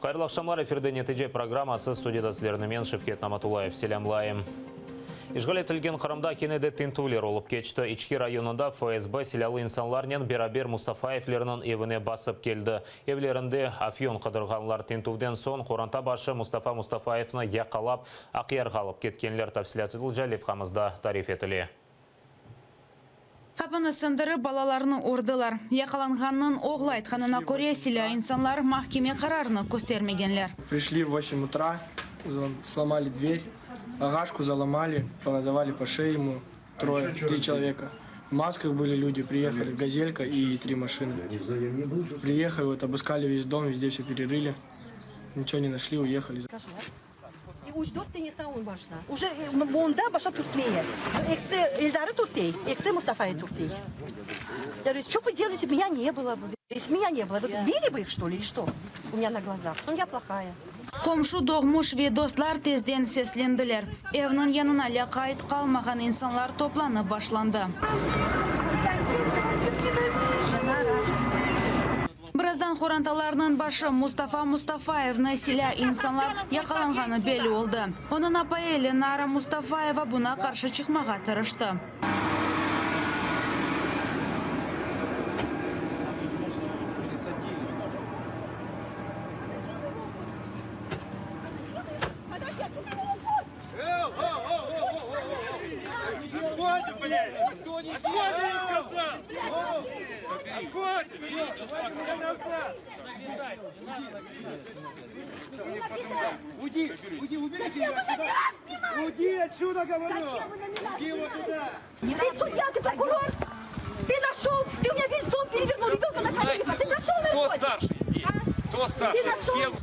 Hayırlı aqşamlar, efirde Netice programması, studiyada sizlerni men, Şevket Namatullayev, selâmlayım. İşğal etilgen Qırımda kene de tintüvler olıp keçti. İçki rayonında FSB silâlı insanlarnen beraber Mustafayevlerniñ evine basıp keldi. Evlerinde afyon qıdırğanlar. Tintüvden soñ qoranta başı Mustafa Mustafayevni yaqalap, Aqyarğa alıp ketkenler. Tafsilâtlıca levhamızda tarif etile. Qapını sındırıp, balalarnı urdılar. Yaqalanğannıñ oğlu aytqanına köre, silâ insanlar mahkeme qararını köstermegenler. Prişli v vosem utra, slomali dver, ağaşku zalomali, ponadavali po şee emu, troye, tri çeloveka. V maskah bıli lüdi, priyehali, gazelka i tri maşinı. Priyehali, vot, obıskali ves dom, vezde vse pererıli, niço ne našli, uyehali. Üç-dört tane saun başına. Uje onda başlap türtmeye. Ekisi Eldarı türtey, ekisi Mustafayı türtey. Я говорю, что вы делаете, меня не было. Если меня не было, вы били бы их, что ли, или что? У меня на глазах. Ну, я плохая. Qomşu, doğmuş ve dostlar tezden seslendiler. Evniñ yanına lâqayt qalmağan insanlar toplanıp başlandı. Birazdan qorantalarnıñ başı Mustafa Mustafayevni silâ insanlar yaqalanğanı belli oldı. Onıñ apayı Lenara Mustafayeva buña qarşı çıqmağa tırıştı.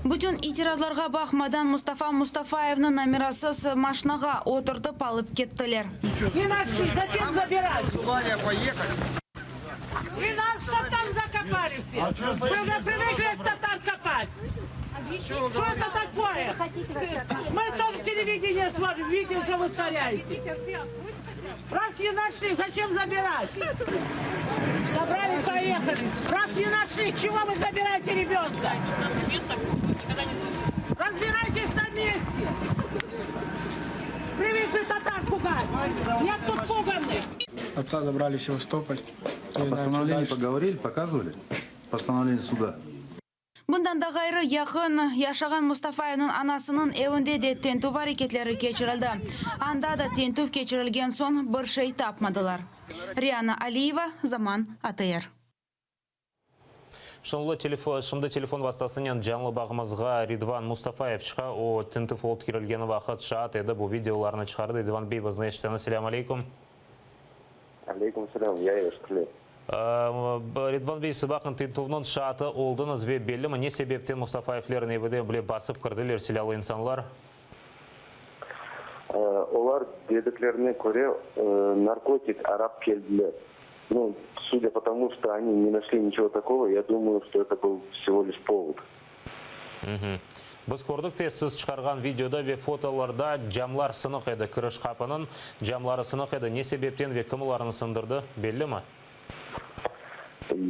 Bütün itirazlarğa baqmadan, Mustafa Mustafayevni nomerasız maşnağa oturtıp alıp kettiler. Раз не нашли, зачем забирать? Забрали, поехали. Раз не нашли, чего вы забираете ребенка? Разбирайтесь на месте. Привыкли татар пугать. Нет тут пуганных. Отца забрали в Севастополь. А постановление поговорили, показывали? Постановление суда. Bundan da ğayrı, yaqın yaşağan Mustafayevniñ anasınıñ evinde de tintüv areketleri keçirildi. Anda da tintüv keçirilgen soñ bir şey tapmadılar. Riana Aliyeva, Zaman ATR. Şimdi telefon, şimdi telefon vastasınen canlı bağımızğa Ridvan Mustafayev çıqa. O, tintüv ötkerilgeni vaqıt şaat edi, bu videolarnı çıqardı. Ridvan bey, bizni eşitseñiz, selâm aleyküm. Aleyküm selâm, ya eşitile. Ridvan bey, siz baqıñ, tintüvniñ şaatı oldıñız ve bellimi, ne sebepten Mustafayevlerniñ evine bile basıp kirdiler silâlı insanlar? Olar dediklerine köre, narkotik arap keldiler. Nu, sudya po tomu, çto oni ne našli niçego takogo, ya dumayu, çto eto byl vsego liş povod. Biz kördik te, siz çıqarğan videoda ve fotolarda camlar sınıq edi, kiriş qapınıñ camları sınıq edi. Ne sebepten ve kim olarnı sındırdı, bellimi?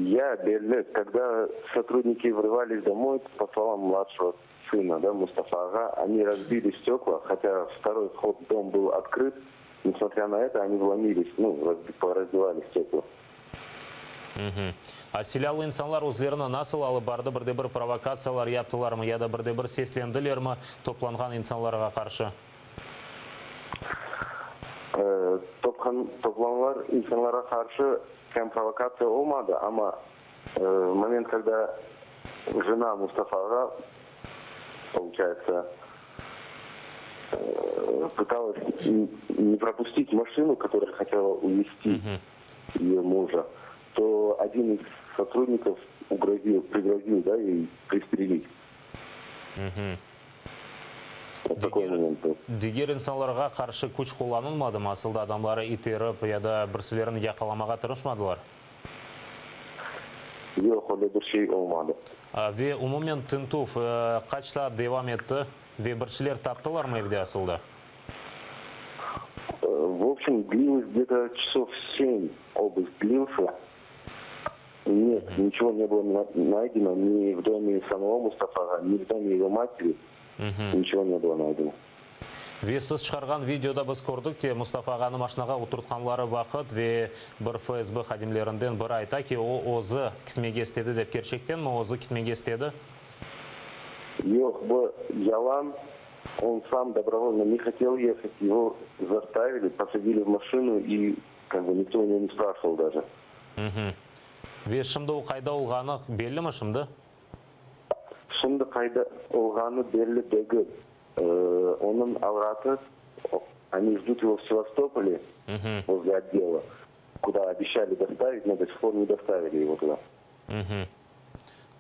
Ya, belli. Kogda sotrudniki vrıvalis domoy, po slovam mladşego sına, da, Mustafa ağa, oni razbili stekla, hotâ vtoroy vhod v dom byl otkrıt, nesmotrâ na eto, oni vlomilis, nu, porazbivali stekla. A silâlı insanlar özlerini nasıl alıp bardı, bir de bir provokatsiyalar yaptılarmı ya da bir de bir seslendilermi toplanğan insanlarğa qarşı? Toplanğan insanlarğa qarşı prям provokatsiya olmadı, amma v moment, kogda jena Mustafa ağa, poluçayetsâ, pıtalas ne propustit maşinu, kotoraya hotela uvesti Eyo muja, to odin iz sotrudnikov ugrozil, prigrozil, da, ey pristrelить. Vot takoy moment byl. Diger insanlarğa qarşı küç qullanılmadımı, asılda adamları iterip ya da birsilerini yaqalamağa tırışmadılar? Yoq, öyle bir şey olmadı. Ve umumen tintüv qaç saat devam etti ve bir şeyler taptılarmı evde asılda? V obşem, dlilos gde-to çasov sem obısk dlilsâ. Нет, ничего не было найдено ни в доме самого Мустафа-ага, ни в доме его матери, ничего не было найдено. Ve siz çıqarğan videoda biz kördik ki, Mustafa ağanı maşinağa oturtqanları vaqıt ve bir FSB hadimlerinden biri ayta ki, o özü kitmege istedi dep. Kerçektenmi özü kitmege istedi? Yoq, bu yalan. On sam dobrovolno ne hotel yehать, ego zastavili, posadili v maşinu i kak bı nikto u nego ne spraşival daje. Ve şimdi o qayda olğanı bellimi şimdi? Şimdi qayda olğanı belli degil. Onıñ avratı, oni ždut ego v Sevastopole, vozle otdela, kuda obeşçali dostavit, no do sih por ne dostavili ego tuda.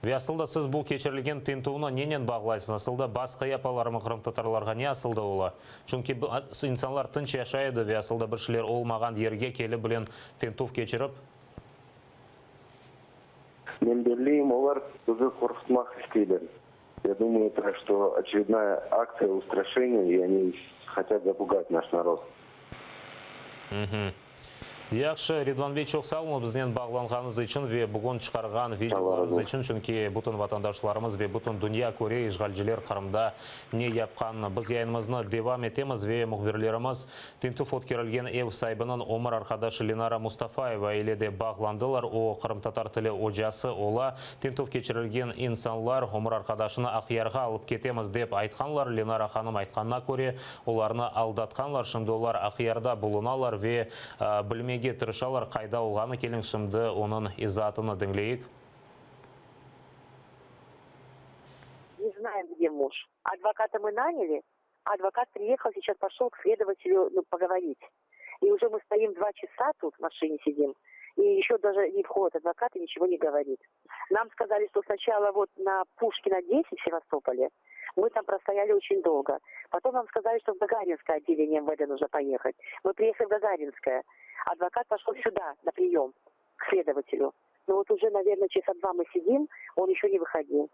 Ve asıl da siz bu keçirilgen tintüvni nenen bağlaysıñız? Asıl da basqı yapalarmı qırımtatarlarğa? Ne asıl da ola? Çünki insanlar tınç yaşay edi ve asıl da bir şeyler olmağan yerge kelip bilen tintüv keçirip. Men belleyim, olar bizi qorqutmaq isteyler. Ya dumаю, это что очередная aktsiya ustraşeniya, i oni hotят zapugat naş narod. Yahşı, Ridvan bey, çoq sağ oluñ biznen bağlanğanıñız içün ve bugün çıqarğan videolarıñız içün, çünki bütün vatandaşlarımız ve bütün dünya köre işğalciler Qırımda ne yapqanını. Biz yayınımıznı devam etemiz ve mühbirlerimiz tintüv ötkerilgen ev saibiniñ ömür arqadaşı Lenara Mustafayeva ile de bağlandılar, o, qırımtatar tili ocası ola. Tintüv keçirilgen insanlar ömür arqadaşını Aqyarğa alıp ketemiz dep aytqanlar. Lenara hanım aytqanına köre, Olarnı aldatqanlar, şimdi olar Aqyarda bulunalar ve bilmege tırışalar, qayda olğanı. Keliñ, şimdi onıñ izaatını diñleyik. Ne znaem, gde muj. Advokata mı nanyali, advokat priehal, seyças poşol k sledovatelyu, nu, pogovorit. I uje mı stoim dva çasa tut, v maşine sidim, i eşö daje ne vhodit advokat i niçego ne govorit. Nam skazali, çto snaçala vot na Puşkina desyat v Sevastopole, mı tam prostoyali oçen dolgo. Potom nam skazali, çto v Gagarinskoye otdeleniye MVD nujno poehat. Mı priehali v Gagarinskoye. Advokat poşol süda na priyom k sledovatelyu. No vot uje, naverno, çasa dva mı sidim, on eşö ne vıhodil.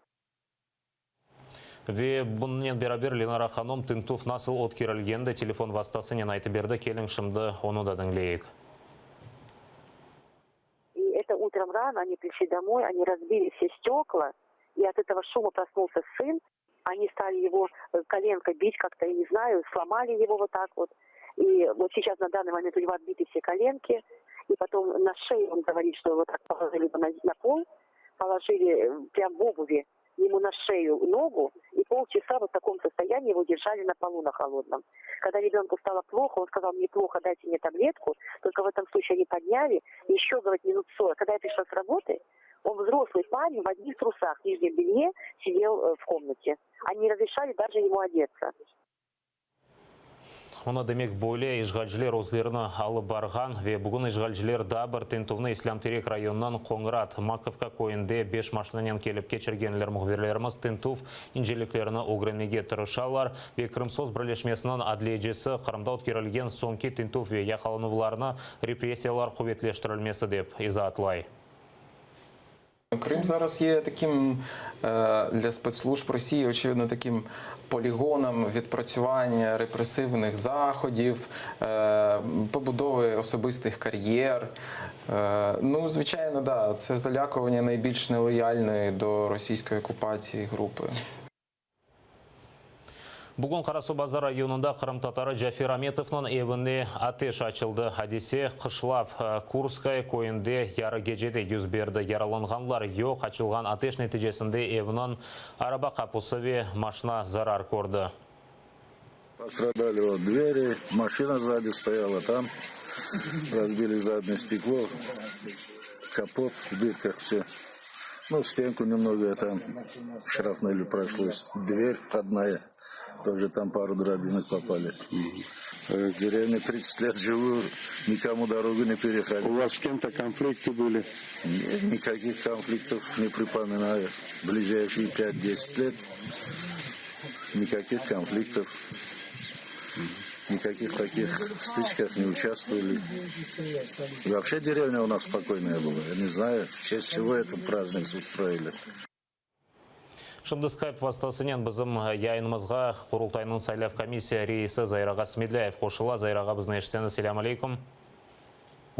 Ve bunınen beraber Lenara hanım tintüv nasıl ötkerilgenini de telefon vastasınen aytıp berdi. Keliñ, şimdi onı da diñleyik. И это утром рано они пришли домой, они разбили все стекла, и от этого шума проснулся сын, они стали его коленкой бить как-то, я не знаю, сломали его вот так вот. И вот сейчас на данный момент у него отбиты все коленки, и потом на шее он говорит, что его так положили на, на пол, положили прям в обуви ему на шею ногу, и полчаса вот в таком состоянии его держали на полу на холодном. Когда ребенку стало плохо, он сказал, мне плохо, дайте мне таблетку. Только в этом случае они подняли, еще, говорит, минут 40. Когда я пришла с работы, он взрослый парень в одних трусах, в нижнем белье сидел в комнате. Они не разрешали даже ему одеться. Mına demek böyle işğalciler özlerini alıp barğan ve bugün işğalciler daa bir tintüvni İslâm-Terek rayonınıñ Qoñrat, Makovka, köyünde beş maşinanen kelip keçirgenler. Mühbirlerimiz tintüv inceliklerini ögrenmege tırışalar ve Krımsos birleşmesiniñ adliyecisi Qırımda ötkerilgen soñki tintüv ve yaqalanuvlarnı repressiyalar quvetleştirilmesi dep izaatlay. Крым зараз є таким для спецслужб Росії, очевидно, таким полігоном відпрацювання репресивних заходів, побудови особистих кар'єр. Ну, звичайно, да, це залякування найбільш нелояльної до російської окупації групи. Bugün Qarasuvbazar rayonında qırımtatarı Cafer Ametovnıñ evine ateş açıldı. Adise Qışlav, Kurskoye, köyünde yarı gecede yüz berdi. Yaralanğanlar yoq, açılğan ateş neticesinde evniñ araba qapusı ve maşna zarar kördi. Postradali vot dveri, maşina szadi stoyala tam, razbili zadnye steklo, kapot v dırkah vse. Nu, stenku nemnogo tam şrapnelью proşlos, dver vhodnaya, тоже tam paru drobinok popali. V derevne 30 let jivu, nikomu dorogu ne perehodil. U vas s kem-to konflikty byli? Net, nikakih konfliktov ne pripominayu. Blijayşiye pyat-desyat let nikakih konfliktov, nikakih takih stıçkah ne uçastvovali. I voobşe derevnâ u nas spokoynaya byla. Ya ne znayu, v çest çego etot prazdnik ustroili. Şimdi Skype vastasınen bizim yayınımızğa Qurultaynıñ saylav komissiya reisi Zair ağa Smedlâyev qoşula. Zair ağa, bizni eşitseñiz, selâm aleyküm.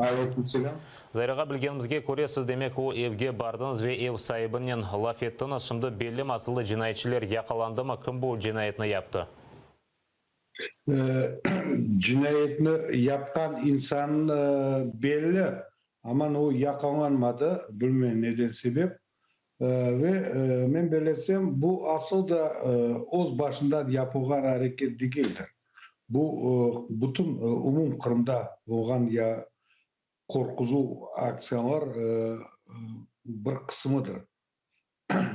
Aleyküm selâm. Zair ağa, bilgenimizge köre, siz, demek, o evge bardıñız ve ev saibinen laf ettiñiz. Şimdi bellimi, asılda cinayetçiler yaqalandımı, kim bu cinayetni yaptı? Cinayetni yapqan insan belli, aman o yaqalanmadı, bilmeyim neden sebep. Ve men bellesem, bu asıl da öz başından yapılğan areket degildir. Bu bütün umum Qırımda olğan ya qorquzuv aktsiyalar bir qısımıdır.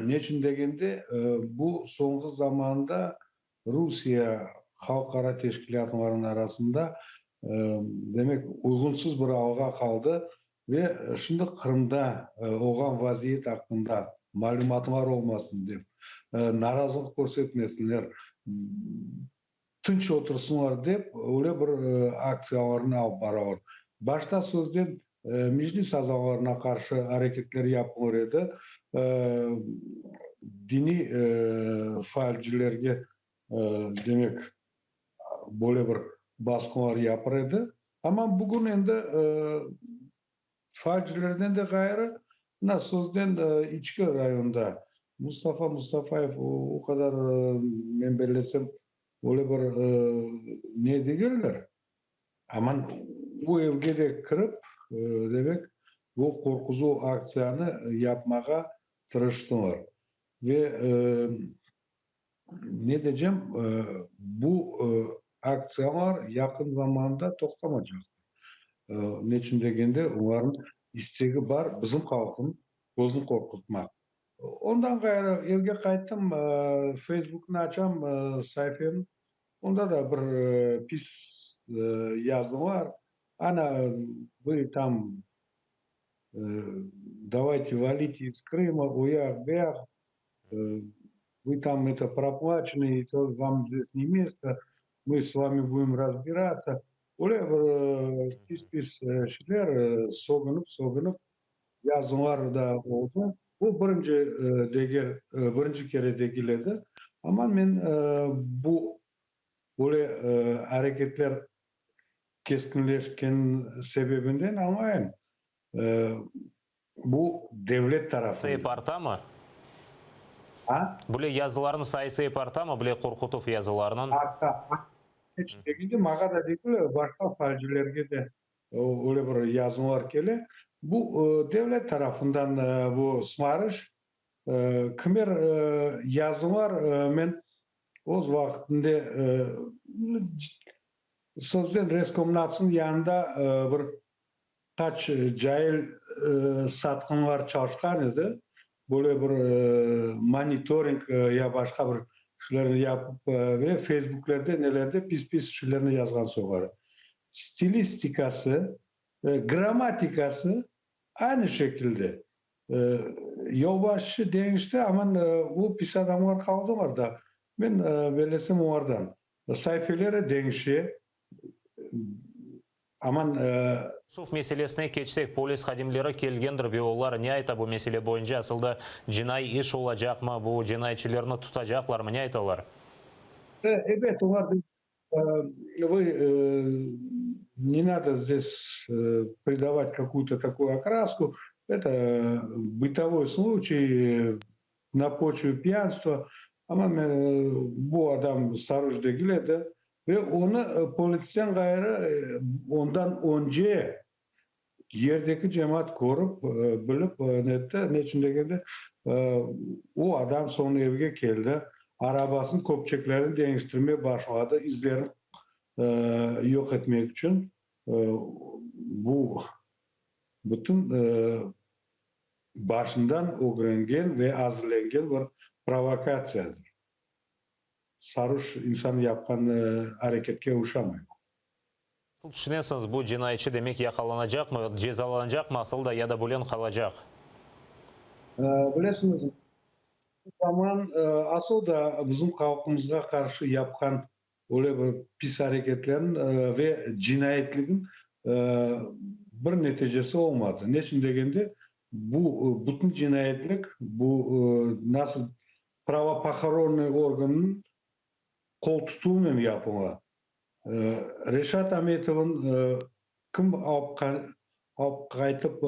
Neçün degende, bu soñğı zamanda Rusiye halqara teşkilâtlarınıñ arasında, demek, uyğunsız bir alğa qaldı ve şimdi Qırımda olğan vaziyet aqqında malümatlar olmasın dep, narazılıq körsetmesinler, tınç otursınlar dep, öyle bir aktsiyalarnı alıp baralar. Başta sözden Meclis azalarına qarşı areketler yapılır edi, diniy faalcilerge, demek, böyle bir basqılar yapır edi. Amma bugün endi faalcilerden de ğayrı, mına sözden İçki rayonda Mustafa Mustafayev o qadar, men bellesem, öyle bir ne degildir. Aman bu evge de kirip, demek, bu qorquzuv aktsiyanı yapmağa tırıştılar. Ve ne decem, bu aktsiyalar yaqın zamanda toqtamacaqtır. Neçün degende, olarnıñ istegi bar bizim halqnıñ közüni qorqutmaq. Ondan ğayrı, evge qayttım, Feysbuknı açam, saifemni, Onda da bir pis yazılar, Ana, vı tam davayte valite iz Krıma, o yaq, bu yaq, vı tam eto proplaçenıy, vam zdes ne mesto, mı s vami budem razbiratsya. Öyle bir pis-pis şeyler sögünip-sögünip yazılar da oldı. Bu birinci deger, birinci kere degil edi. Amma men bu böyle areketler keskinleşken sebebinden añlayım, bu devlet tarafından. Sayıp artamı? A? Böyle yazılarnıñ sayısı ep artamı, böyle qorqutuv yazılarınıñ? Arta. Hiç degilde, maña da degil, başqa faalcilerge de Öyle bir yazılar kele. Bu devlet tarafından bu sımarış. Kimer yazılar men öz vaqtında sözden Reskomnatsnıñ yanında bir qaç cail satqınlar çalışqan edi. Böyle bir monitoring ya başqa bir şeylerni yapıp ve Feysbuklerde nelerde pis-pis şeylerni yazğan soñları. Stilistikası, grammatikası aynı şekilde. Yolbaşçı deñişti, aman o pis adamlar qaldılar da. Men bellesem olardan. Saifeleri deñişe, aman. Suv meselesine keçsek, polis hadimleri kelgendir ve olar ne ayta bu mesele boyunca, asılda cinaiy iş olacaqmı, bu cinayetçilerni tutacaqlarmı, ne aytalar? Ebet, olar Вы не надо здесь придавать какую-то такую окраску. Это бытовой случай на почве пьянства. Amma men bu adam saruş degil edi. Ve onı polisten ğayrı ondan önce yerdeki cemaat körip, bilip netti. Neçün degende, o adam soñ evge keldi, arabasınıñ köpçeklerini deñiştirmege başladı, izlerini yoq etmek içün. Bu bütün başından ögrengen ve azırlengen bir provokatsiyadır. Saruş insan yapqan areketke uşamay. Nasıl tüşünesiñiz, bu cinayetçi demek yaqalanacaqmı, cezalanacaqmı asıl da ya da bülen qalacaq? Bilesiñiz, bu zaman asıl da bizim halqımızğa qarşı yapqan öyle bir pis areketlerniñ ve cinayetligin bir neticesi olmadı. Neçün degende, bu bütün cinayetlik, bu nasıl pravopohoronnıy organnıñ qol tutuvınen yapıla. Reşat Ametovnıñ kim alıp. alıp qaytıp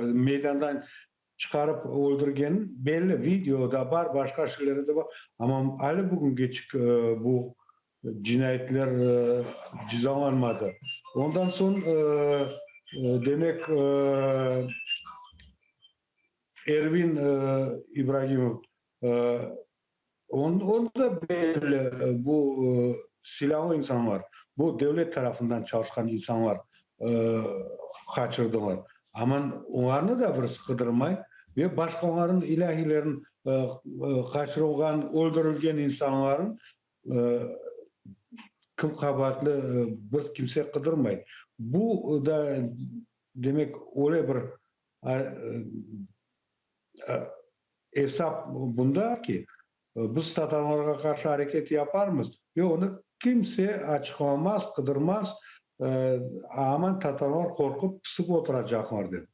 meydandan çıqarıp öldürgeni belli, video da bar, başqa şeyleri de bar, amma ali bugüngeçik bu cinayetler cezalanmadı. Ondan soñ, demek, Ervin İbragimov, o da belli, bu silâlı insanlar, bu devlet tarafından çalışqan insanlar qaçırdılar. Aman olarnı da birisi qıdırmay ve başqalarnıñ, ilâhiylerniñ qaçırılğan, öldürilgen insanlarnıñ kim qabaatlı bir kimse qıdırmay. Bu da, demek, öyle bir Esap bunda ki, biz tatarlarğa qarşı areket yaparmız ve onı kimse açıqlamaz, qıdırmaz, aman tatarlar qorqıp pısıp oturacaqlar dep.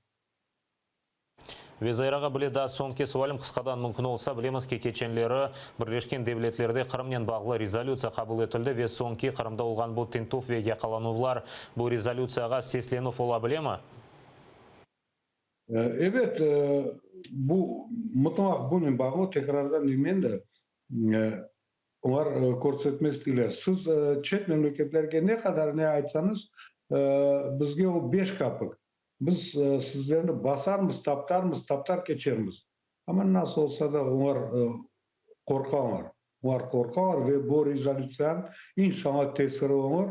Ve Zair ağa, bile daa soñki sualim qısqadan mümkün olsa, bilemiz ki, keçenleri Birleşken Devletlerde Qırımnen bağlı rezolütsiya qabul etildi ve soñki Qırımda olğan bu tintüv ve yaqalanuvlar bu rezolütsiyağa seslenüv ola bilemi? Ebet, bu mıtlaq bunen bağlı, tekrardan deymen de, olar körsetme isteyler. Siz çet memleketlerge ne qadar ne aytsañız, bizge o beş kapik. Biz sizlerni basarmız, taptarmız, taptar keçermiz. Amma nasıl olsa da olar qorqalar. Olar qorqalar ve bu rezolütsiyanıñ inşallah tesiri olur.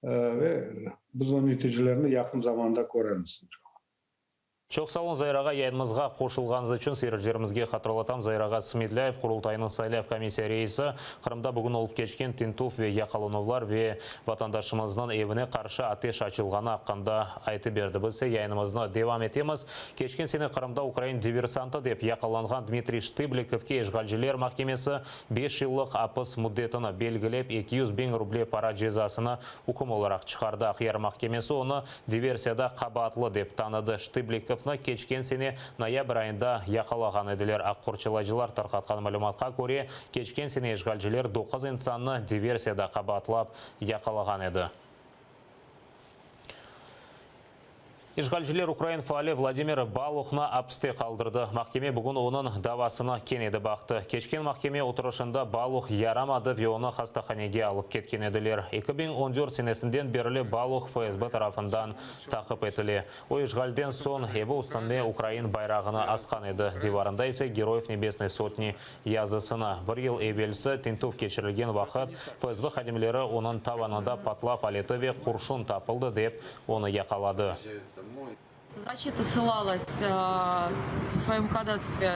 Ve biz o neticelerini yaqın zamanda körermiz, inşallah. Çoq sağ olun, Zair ağa, yayınımızğa qoşulğanıñız içün. Seyircilerimizge hatırlatam, Zair ağa Smedlâyev, Qurultaynıñ saylav komissiya reisi, Qırımda bugün olıp keçken tintüv ve yaqalanuvlar ve vatandaşımıznıñ evine qarşı ateş açılğanı aqqında aytıp berdi. Biz ise yayınımıznı devam etemiz. Keçken sene Qırımda ukrain diversantı dep yaqalanğan Dmitriy Ştıblikovke işğalciler mahkemesi Beş yıllıq apis müddetini belgilep, 200 biñ ruble para cezasını üküm olaraq çıqardı. Aqyar mahkemesi onı diversiyada qabaatlı dep tanıdı. Ştıblikovnı keçken sene noyabr ayında yaqalağan ediler. Aq qorçalayıcılar tarqatqan malümatqa köre, keçken sene işğalciler doquz insannı diversiyada qabaatlap yaqalağan edi. İşğalciler ukrain faali Vladimir Baluhnı apiste qaldırdı. Mahkeme bugün onıñ davasını kene de baqtı. Keçken mahkeme oturışında Baluh yaramadı ve onı hastahanege alıp ketken ediler. 2014 senesinden berli Baluh FSB tarafından taqip etile. O, işğalden soñ evi üstünde ukrain bayrağını asqan edi, divarında ise Geroyev Nebesnıy sotni yazısını. Bir yıl evelsi tintüv keçirilgen vaqıt FSB hadimleri onıñ tavanında patlav aleti ve qurşun tapıldı dep, onı yaqaladı. Защита ссылалась в своем ходатайстве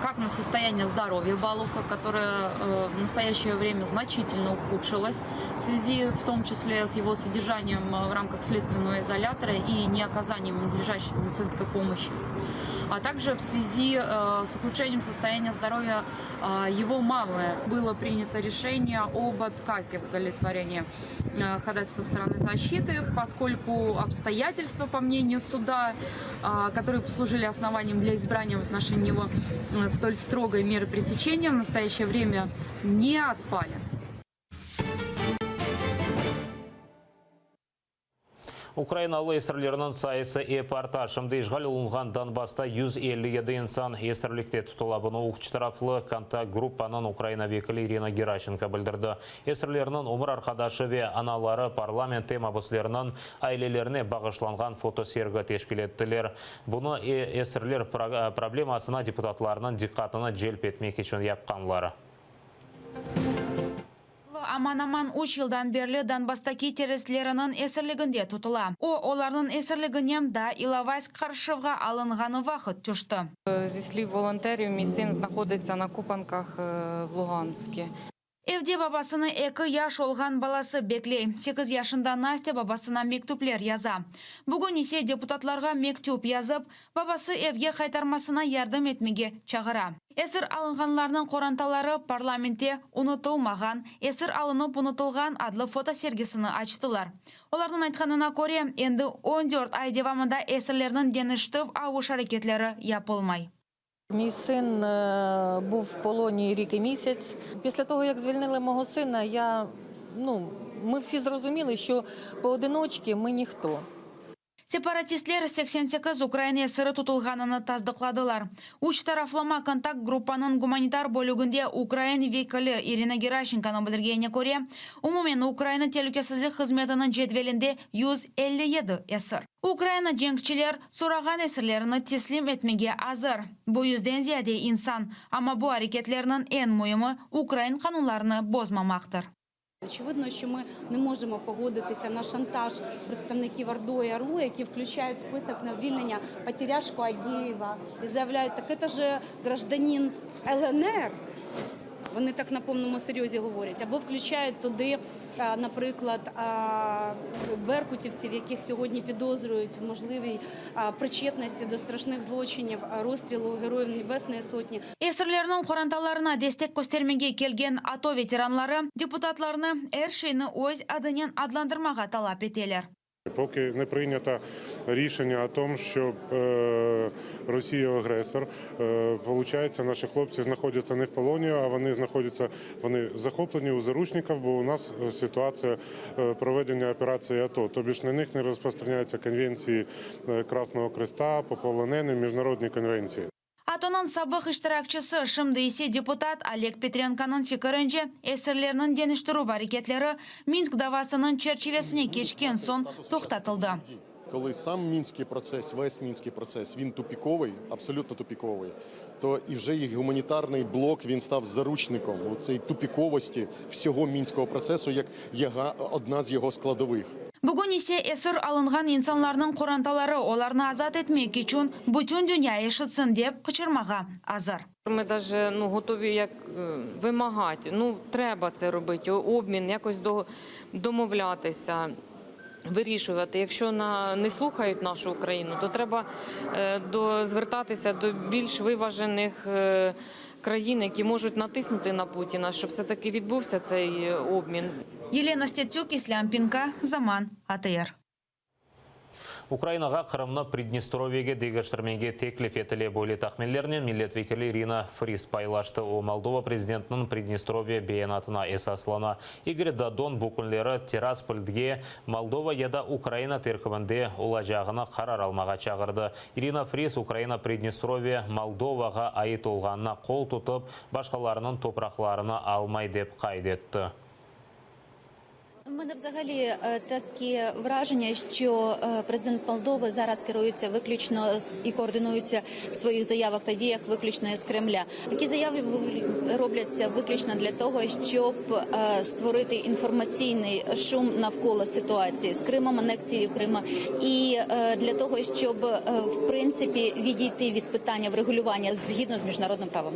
как на состояние здоровья Балуха, которое в настоящее время значительно ухудшилось в связи в том числе с его содержанием в рамках следственного изолятора и неоказанием надлежащей медицинской помощи, а также в связи с ухудшением состояния здоровья его мамы. Было принято решение об отказе в удовлетворении ходатайства стороны защиты, поскольку обстоятельства, по мнению суда, которые послужили основанием для избрания в отношении него столь строгой меры пресечения, в настоящее время не отпали. Ukrainalı esirlerniñ sayısı ep arta. Şimdi işğal olunğan Donbassta 157 insan esirlikte tutula. Bunı üç taraflı kontakt gruppanıñ Ukraina vekili İrina Geraşenko bildirdi. Esirlerniñ ömür arqadaşı ve anaları parlamentte mabüslerniñ ailelerine bağışlanğan fotosergi teşkil ettiler. Bunı esirler problemasına deputatlarnıñ diqqatını celp etmek içün yapqanlar. Aman-aman üç yıldan berli Donbasstaki terroristleriniñ esirliginde tutula. O, olarnıñ esirligine daa İlovaysk qarşığa alınğanı vaqıt tüşti. Зі слів волонтерів, мій син знаходиться на Копанках в Луганську. Evde babasını eki yaş olğan balası bekley. Sekiz yaşında Nastya babasına mektüpler yaza. Bugün ise deputatlarğa mektüp yazıp, babası evge qaytarmasına yardım etmege çağıra. Esir alınğanlarnıñ qorantaları parlamentte Unutılmağan, esir alınıp unutılğan adlı fotosergisini açtılar. Olarnıñ aytqanına köre, endi on dört ay devamında esirlerniñ deñiştirüv avuş areketleri yapılmay. Мій син е, був в полоні рік і місяць. Після того, як звільнили мого сина, я, ну, ми всі зрозуміли, що поодиночки ми ніхто. Separatistler 88 ukrain esiri tutulğanını tasdıqladılar. Üç taraflama kontakt gruppanıñ gumanitar bölüginde ukrain vekili İrina Geraşçenkonıñ bildirgenine köre, umumen Ukraina telükesizlik hızmetiniñ cedvelinde 157 esir. Ukraina cenkçiler sorağan esirlerini teslim etmege azır. Bu yüzden ziyade insan. Amma bu areketlerniñ eñ müimi, ukrain qanunlarını bozmamaqtır. Очевидно, що ми не можемо погодитися на шантаж представників ОРДО і ОРЛО, які включають в список на звільнення Потеряшку Агеєва і заявляють, так це же гражданин ЛНР. Вони так на повному серйозі говорять. Або включають туди, а, наприклад, а, беркутівців, яких сьогодні підозрюють в можливій а, причетності до страшних злочинів а, розстрілу Героїв Небесної Сотні. Esirlerniñ qorantalarına destek köstermege kelgen ATO veteranları deputatlarnı er şeyni öz adınen adlandırmağa talap eteler. Поки не прийнято рішення о том, що е, Росія агресор, е, получається, наші хлопці знаходяться не в полоні, а вони знаходяться вони захоплені у заручників, бо у нас е, ситуація е, проведення операції АТО. Тобі ж на них не розпространяються конвенції е, Красного Креста по полоненим, міжнародні конвенції. ATOnıñ sabıq iştirakçisi, şimdi ise deputat Oleg Petrenkonıñ fikirince, esirlerniñ deñiştirüv areketleri Minsk davasınıñ çerçivesine keçken soñ toqtatıldı. Коли сам мінський процес, весь мінський процес, він тупіковий, абсолютно тупіковий, то і вже і гуманітарний блок він став заручником у цій тупіковості всього мінського процесу, як яга одна з його складових. Bugün ise esir alınğan insanlarnıñ qorantaları olarnı azat etmek içün bütün dünya eşitsin dep qıçırmağa azır. Ми навіть ну, готові як е, вимагати. Ну, треба це робити, обмін, якось до, домовлятися, вирішувати. Якщо на, не слухають нашу Україну, то треба е, до, звертатися до більш виважених е, країн, які можуть натиснути на Путіна, щоб все-таки відбувся цей е, обмін. Елена Стецюк, Ислям Пинка, Заман, АТР. Ukrainağa Qırımnı Pridnestrovyege deñiştirmege teklif etile böyle tahminlernen millet vekili İrina Fris paylaştı. O Moldova prezidentiniñ Pridnestrovye beyanatına esaslana. İgor Dodon bu künleri Tiraspolge Moldova ya da Ukraina terkibinde olacağına qarar almağa çağırdı. İrina Fris Ukraina Pridnestrovye Moldovağa ait olğanına qol tutıp, başqalarınıñ topraqlarını almay dep qayd etti. У мене взагалі е, таке враження, що е, президент Молдови зараз керується виключно з- і координується в своїх заявах та діях виключно з Кремля. Такі заяви ви- робляться виключно для того, щоб е, створити інформаційний шум навколо ситуації з Кримом, анексією Крима, і е, для того, щоб е, в принципі відійти від питання врегулювання згідно з міжнародним правом.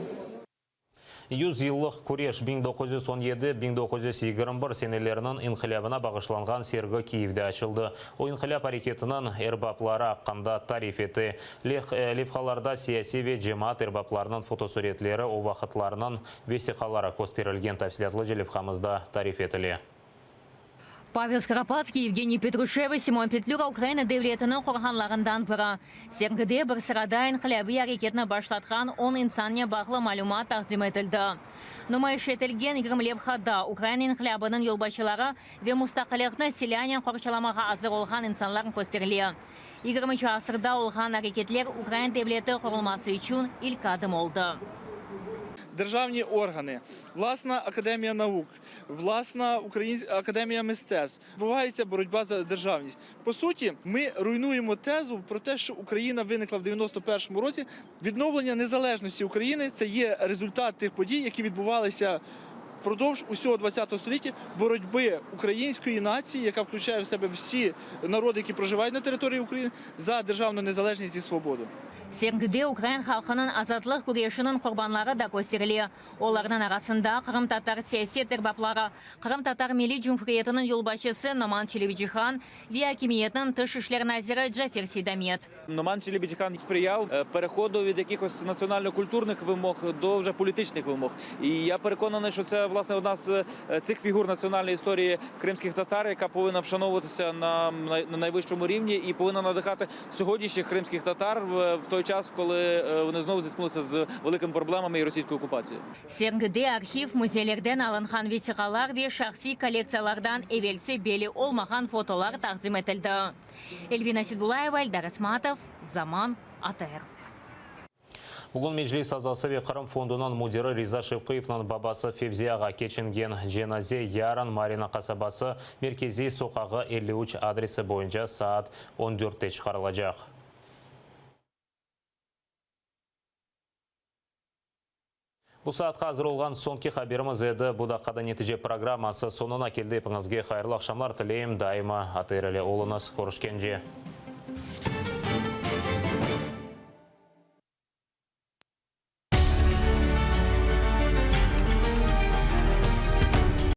100 yıllıq küreş 1917-1921 seneleriniñ inqilâbına bağışlanğan sergi Kiyevde açıldı. O inqilâp areketiniñ erbapları aqqında tarif ete. Levhalarda siyasiy ve cemaat erbaplarınıñ fotosuretleri o vaqıtlarınıñ vesiqaları kösterilgen tafsilâtlıca levhamızda tarif etile. Pavel Skoropadskiy, Yevgeniy Petruşevıç, Simon Petlüra Ukraina devletiniñ qurğanlarından biri. Sergide bir sırada inqilâbiy areketni başlatqan 10 insannen bağlı malümat taqdim etildi. Numayış etilgen 20 levhada Ukraina inqilâbınıñ yolbaşçıları ve mustaqillikni silânen qorçalamağa azır olğan insanlar kösterile. 20 asırda olğan areketler Ukraina devleti qurulması içün ilk adım oldı. Державні органи, власна академія наук, власна Українська академія мистецтв. Відбувається боротьба за державність. По суті, ми руйнуємо тезу про те, що Україна виникла в 91-му році. Відновлення незалежності України це є результат тих подій, які відбувалися впродовж усього ХХ століття боротьби української нації, яка включає в себе всі народи, які проживають на території України, за державну незалежність і свободу. Sergide ukrain halqınıñ azatlıq küreşiniñ qurbanları da kösterile. Olarnıñ arasında qırımtatar siyaset erbapları, Qırımtatar Milliy Cumhuriyetiniñ yolbaşçısı Noman Çelebicihan ve akimiyetniñ tış işler naziri Cafer Seydamet. Номан Челебіджихан сприяв е, переходу від якихось національно-культурних вимог до вже політичних вимог. І я переконаний, що це. Це власне одна з цих фігур національної історії кримських татар, яка повинна вшановуватися на, на найвищому рівні і повинна надихати сьогоднішніх кримських татар в, в той час, коли вони знову зіткнулися з великими проблемами і російською окупацією. Sergide arhiv, müzeylerden alınğan vesiqalar ve şahsiy kollektsiyalardan evelsi belli olmağan fotolar taqdim etildi. Elvina Seydbullayeva, Eldar Esmatov, Zaman, ATR. Bugün Meclis azası ve Qırım fondunıñ müdiri Riza Şevqiyevniñ babası Fevzi ağa keçingen. Cenaze yarın Marina qasabası Merkeziy soqağı 53 adresi boyunca saat 14-te çıqarılacaq. Bu saatqa azır olğan soñki haberimiz edi. Bu daqqada netice programması soñuna keldi. Epiñizge hayırlı aqşamlar tileyim. Daima ATR ile oluñız. Körüşkence.